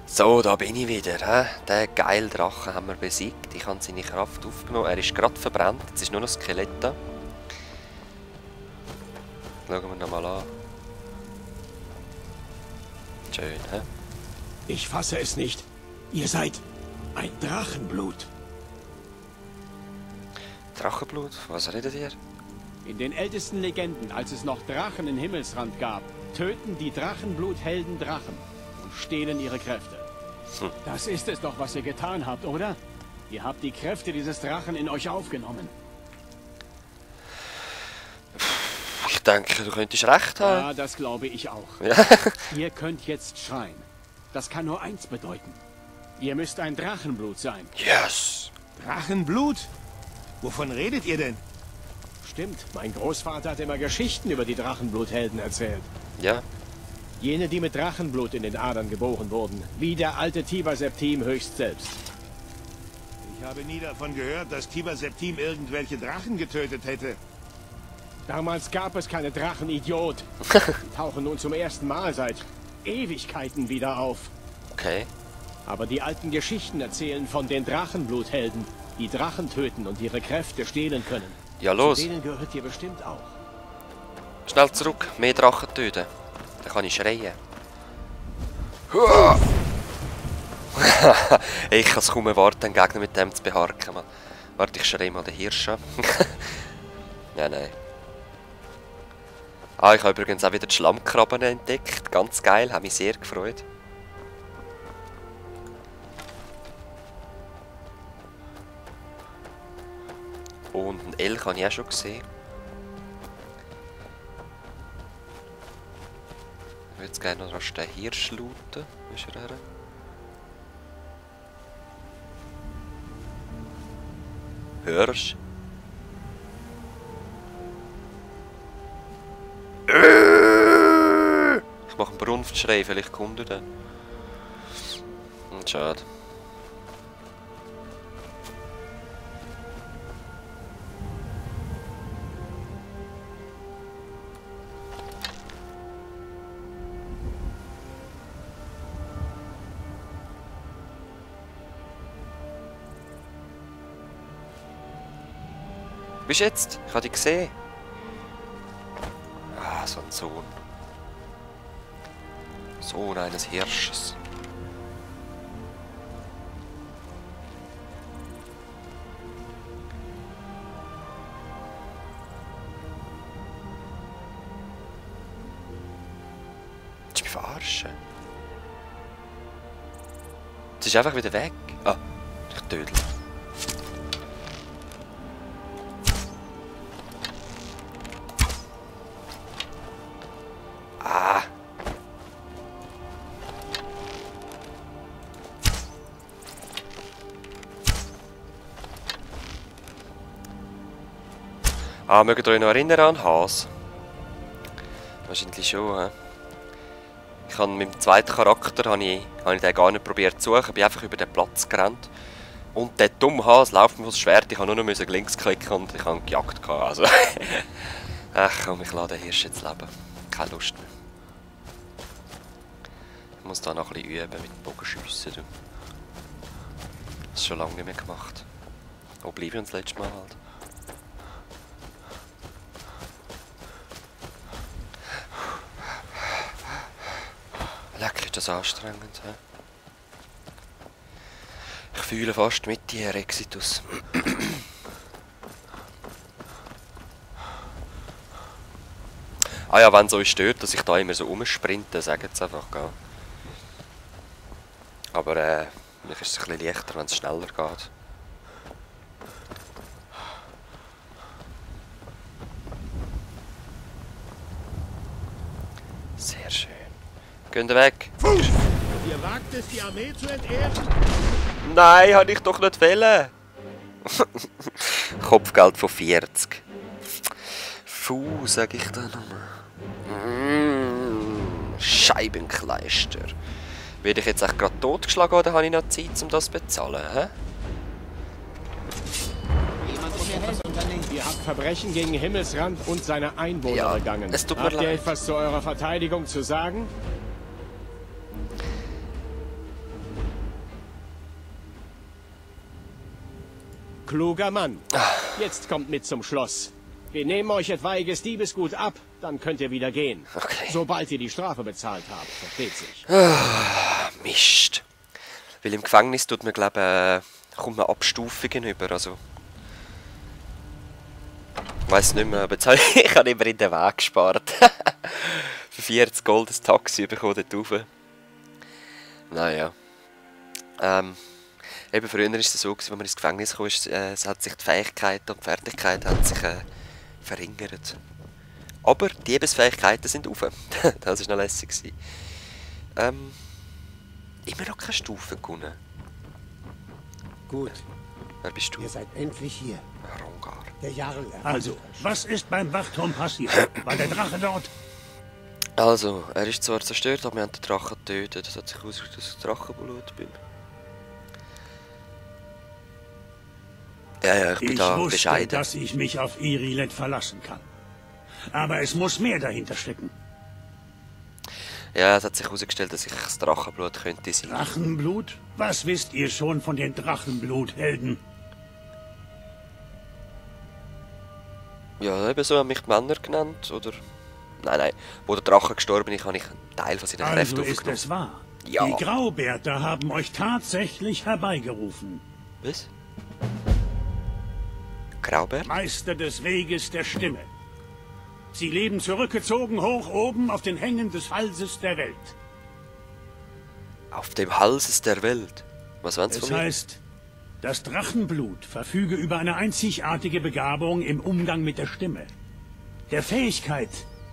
So, da bin ich wieder. Den geilen Drachen haben wir besiegt. Ich habe seine Kraft aufgenommen. Er ist gerade verbrannt. Jetzt ist nur noch Skelett da. Schauen wir nochmal an. Schön, hä? Ich fasse es nicht. Ihr seid ein Drachenblut. Drachenblut? Was redet ihr? In den ältesten Legenden, als es noch Drachen in Himmelsrand gab, töten die Drachenbluthelden Drachen und stehlen ihre Kräfte. Das ist es doch, was ihr getan habt, oder? Ihr habt die Kräfte dieses Drachen in euch aufgenommen. Ich denke, du könntest recht haben. Ja, das glaube ich auch. Ja. Ihr könnt jetzt schreien. Das kann nur eins bedeuten. Ihr müsst ein Drachenblut sein. Yes! Drachenblut? Wovon redet ihr denn? Stimmt, mein Großvater hat immer Geschichten über die Drachenbluthelden erzählt. Ja. Jene, die mit Drachenblut in den Adern geboren wurden. Wie der alte Tiber Septim höchst selbst. Ich habe nie davon gehört, dass Tiber Septim irgendwelche Drachen getötet hätte. Damals gab es keine Drachen, Idiot. Die tauchen nun zum ersten Mal seit Ewigkeiten wieder auf. Okay. Aber die alten Geschichten erzählen von den Drachenbluthelden, die Drachen töten und ihre Kräfte stehlen können. Ja, los. Zu denen gehört ihr bestimmt auch. Schnell zurück. Mehr Drachen töten. Dann kann ich schreien. Ich kann es kaum erwarten, den Gegner mit dem zu beharken. Man. Warte, ich schreie mal den Hirsch an. Ja, nein. Ah, ich habe übrigens auch wieder die Schlammkrabben entdeckt. Ganz geil, habe mich sehr gefreut. Und ein Elch habe ich auch schon gesehen. Ich würde jetzt gerne noch rasch den Hirsch looten. Wo ist er her? Hirsch? Ich mache einen Brunftschrei, vielleicht kommt er dann. Schade. Bist du jetzt? Ich habe dich gesehen. Ah, so ein Sohn. Sohn eines Hirsches. Willst du mich verarschen? Jetzt ist einfach wieder weg. Ah, ich tödel. Ah, mögt ihr euch noch erinnern an Has? Wahrscheinlich schon, hä? Ich habe mit dem zweiten Charakter habe ich den gar nicht probiert zu suchen, ich bin einfach über den Platz gerannt. Und der dumme Has läuft mir das Schwert, ich habe nur noch links klicken und ich habe gejagt gehabt, also. Ach komm, ich lasse den Hirsch jetzt leben. Keine Lust mehr. Ich muss da noch ein bisschen üben mit Bogenschiessen. Das ist schon lange nicht mehr gemacht. Wo bleibe ich uns das letzte Mal halt? Leck, ist das anstrengend, hä? Ich fühle fast mit dir, Exitus. Ah ja, wenn es euch stört, dass ich da immer so rumsprinte, sagt es einfach, gell? Aber mir ist es ein bisschen leichter, wenn es schneller geht. Sehr schön. Geht weg! Ihr wagt es, die Armee zu entehren? Nein, habe ich doch nicht wollen! Kopfgeld von 40. Puh, sag ich da nochmal. Scheibenkleister. Werde ich jetzt echt gerade totgeschlagen oder habe ich noch Zeit, um das zu bezahlen? Hä? Ihr habt Verbrechen gegen Himmelsrand und seine Einwohner Ja, begangen. es tut mir Habt ihr leid. etwas zu eurer Verteidigung zu sagen? Kluger Mann. Jetzt kommt mit zum Schloss. Wir nehmen euch etwaiges Diebesgut ab, dann könnt ihr wieder gehen. Okay. Sobald ihr die Strafe bezahlt habt, versteht sich. Mist. Weil im Gefängnis tut man, glaube kommt man Abstufungen über, also... Ich weiss nicht mehr, aber jetzt ich habe immer in den Weg gespart. Für 40 Gold ein Taxi bekommen dort rauf. Naja. Eben früher war es so, wenn man ins Gefängnis kam, es hat sich die Fähigkeiten und die Fertigkeiten hat sich, verringert. Aber die Diebesfähigkeiten sind rauf. Das war noch lässig. Immer noch keine Stufe gewonnen. Gut, Wer bist du? ihr seid endlich hier. Rongar. Der Jarl Also, was ist beim Wachturm passiert? War der Drache dort? Also, er ist zwar zerstört, aber wir haben den Drachen getötet. Das hat sich ausgedrückt, dass ich Drachenblut bin. Ja, ich bin da wusste, bescheiden. dass ich mich auf Irilet verlassen kann. Aber es muss mehr dahinter stecken. Ja, es hat sich herausgestellt, dass ich das Drachenblut könnte sein. Drachenblut? Was wisst ihr schon von den Drachenbluthelden? Ja, eben so haben mich die Männer genannt, oder... Nein, wo der Drache gestorben ist, habe ich einen Teil von seinen Kräften Also ist aufgenommen. es wahr. Ja. Die Graubärter haben euch tatsächlich herbeigerufen. Was? Graubert? Meister des Weges der Stimme. Sie leben zurückgezogen hoch oben auf den Hängen des Halses der Welt. Auf dem Halses der Welt. Was wollen Sie Es von mir? heißt, das Drachenblut verfüge über eine einzigartige Begabung im Umgang mit der Stimme. Der Fähigkeit,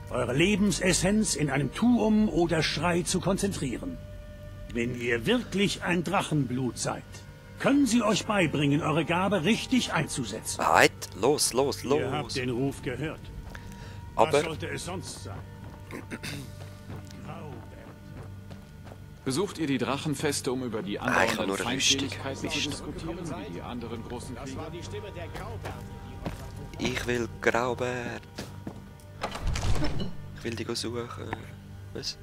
eure Lebensessenz in einem Tuum oder Schrei zu konzentrieren. Wenn ihr wirklich ein Drachenblut seid, können sie euch beibringen, eure Gabe richtig einzusetzen. Halt, los. Ihr habt den Ruf gehört. Aber... Was sollte es sonst sein? Besucht ihr die Drachenfeste, um über die ich habe anderen nur eine Feindseligkeiten zu Liste. diskutieren, wie die anderen großen Das Kriege? war die Stimme der Graubärte, die euch Ich will Graubert. Ich will die suchen. Was?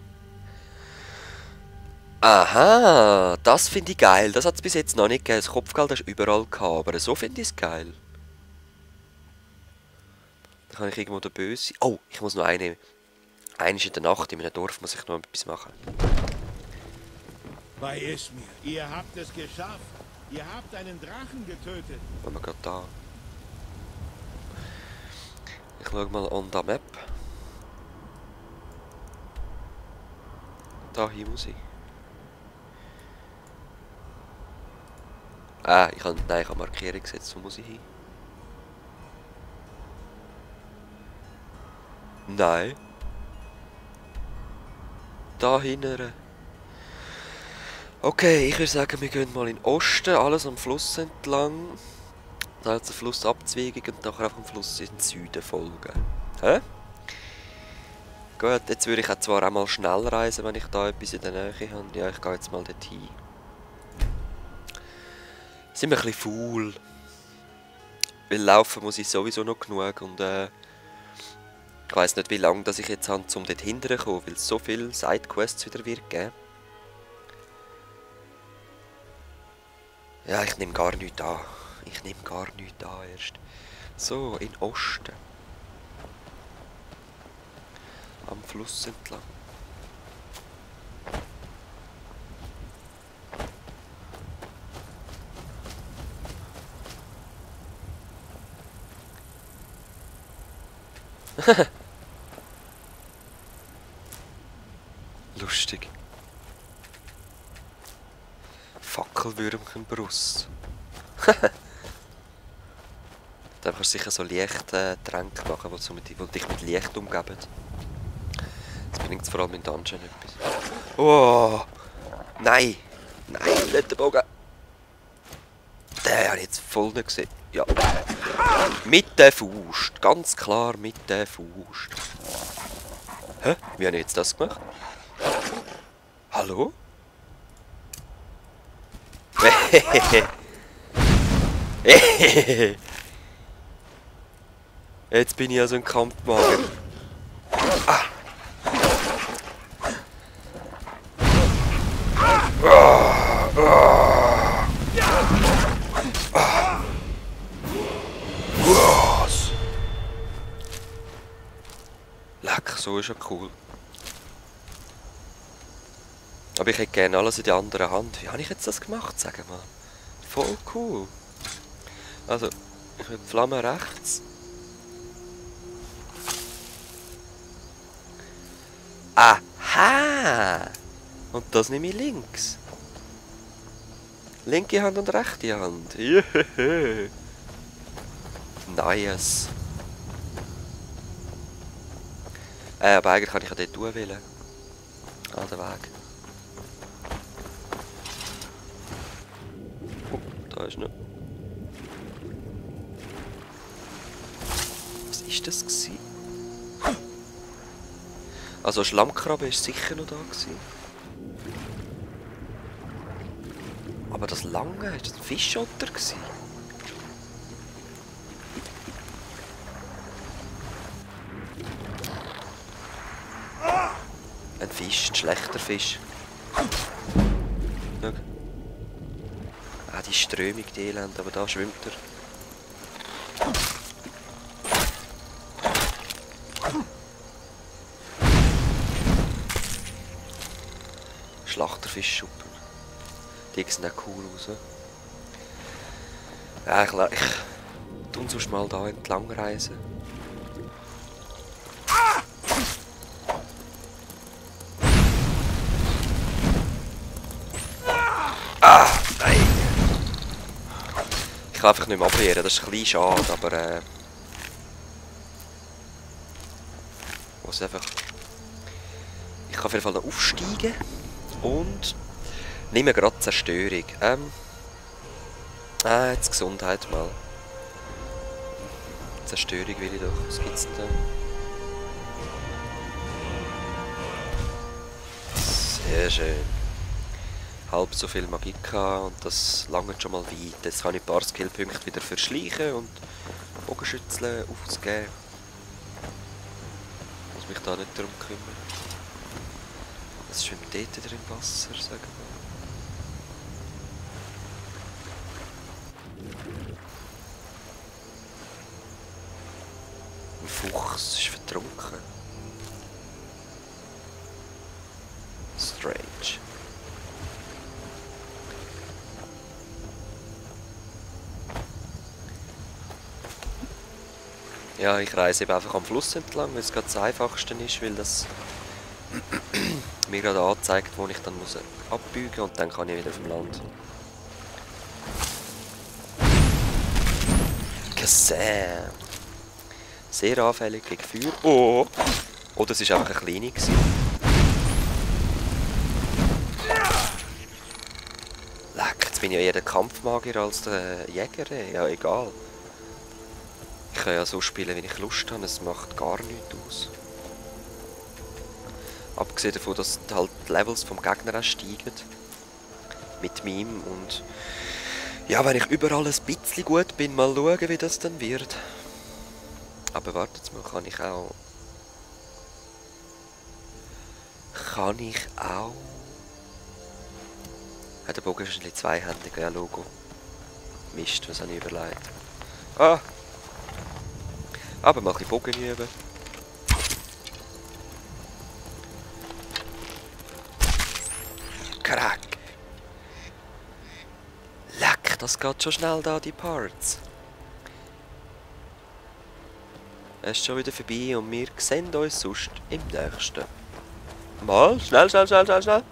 Aha, das finde ich geil. Das hat es bis jetzt noch nicht gegeben. Das Kopfgeld hast du überall gehabt, aber so finde ich es geil. Da kann ich irgendwo der Böse... Oh, ich muss noch eine... Eines in der Nacht in meinem Dorf muss ich noch etwas machen. Bei Esmir. Ihr habt es geschafft. Ihr habt einen Drachen getötet. Wenn wir gerade da... Ich schaue mal on the map. Da hier muss ich. Ich habe Markierung gesetzt, wo muss ich hin? Nein. Da hinten. Okay, ich würde sagen, wir gehen mal in den Osten, alles am Fluss entlang. Da hat es eine Flussabzweigung und nachher auf dem Fluss in den Süden folgen. Hä? Gut, jetzt würde ich auch zwar auch mal schnell reisen, wenn ich da etwas in der Nähe habe. Ja, ich gehe jetzt mal dorthin. Sind wir ein bisschen faul. Weil laufen muss ich sowieso noch genug und ich weiss nicht, wie lange dass ich jetzt habe, um dort hinterher zu kommen, weil es so viele Sidequests wieder wird geben. Ja, ich nehme gar nichts an. Ich nehme gar nichts an erst. So, in Osten. Am Fluss entlang. Lustig. Fackelwürmchenbrust. Da kannst du sicher so Lichttränke machen, die dich mit Licht umgeben. Das bringt vor allem in Dungeon etwas. Oh! Nein! Nein, nicht den Bogen! Den habe ich jetzt voll nicht gesehen. Ja. Mit der Faust. Ganz klar mit der Faust. Hä? Wie habe ich jetzt das gemacht? Hallo? Jetzt bin ich ja so ein Kampfmager. Ah. so ist ja cool. Aber ich hätte gerne alles in der anderen Hand. Wie habe ich jetzt das gemacht, sag mal? Voll cool. Also, ich will die Flamme rechts. Aha! Und das nehme ich links. Linke Hand und rechte Hand. Juhu. Nice. Aber eigentlich kann ich ja dort durchwählen. An den Weg. Oh, da ist noch. Was ist das gewesen? Also Schlammkrabbe ist sicher noch da gewesen. Aber das lange, ist das ein Fischotter gewesen? Ein Fisch, ein schlechter Fisch. Schau. Ah, die Strömung, die Elend, aber da schwimmt er. Schlachterfischschuppen. Die sehen auch cool aus. Ja, ich tue sonst mal da entlang reisen. Ah, nein! Ich kann einfach nicht mehr abwehren, das ist ein bisschen schade, aber was einfach. Ich kann auf jeden Fall noch aufsteigen und nehme gerade Zerstörung. Jetzt Gesundheit mal. Zerstörung will ich doch. Was gibt's denn da? Sehr schön. Halb so viel Magie gehabt und das langt schon mal weit. Jetzt kann ich ein paar Skillpunkte wieder verschleichen und Bogenschützeln ausgeben. Muss mich da nicht darum kümmern. Was schwimmt dort wieder im Wasser, sagen wir mal. Ein Fuchs ist vertrunken. Strange. Ja, ich reise eben einfach am Fluss entlang, weil es gerade das einfachste ist, weil das mir gerade anzeigt, wo ich dann muss abbiegen und dann kann ich wieder vom Land. Kasam! Sehr anfällig gegen Feuer. Oh! Oh, das war einfach eine kleine gewesen. Leck, jetzt bin ich ja eher der Kampfmagier als der Jäger. Ja, egal. Ich kann ja so spielen, wie ich Lust habe. Es macht gar nichts aus. Abgesehen davon, dass halt die Levels vom Gegner auch steigen. Mit meinem und... Ja, wenn ich überall ein bisschen gut bin, mal schauen, wie das dann wird. Aber wartet mal, kann ich auch... Ja, der Bogen ist ein bisschen zweihändig, ja, Logo. Mist, was habe ich überlegt. Ah! Aber mal ein bisschen Bogen üben. Krack! Leck, das geht schon schnell da, die Parts. Er ist schon wieder vorbei und wir sehen uns sonst im nächsten. Mal, schnell, schnell, schnell, schnell, schnell.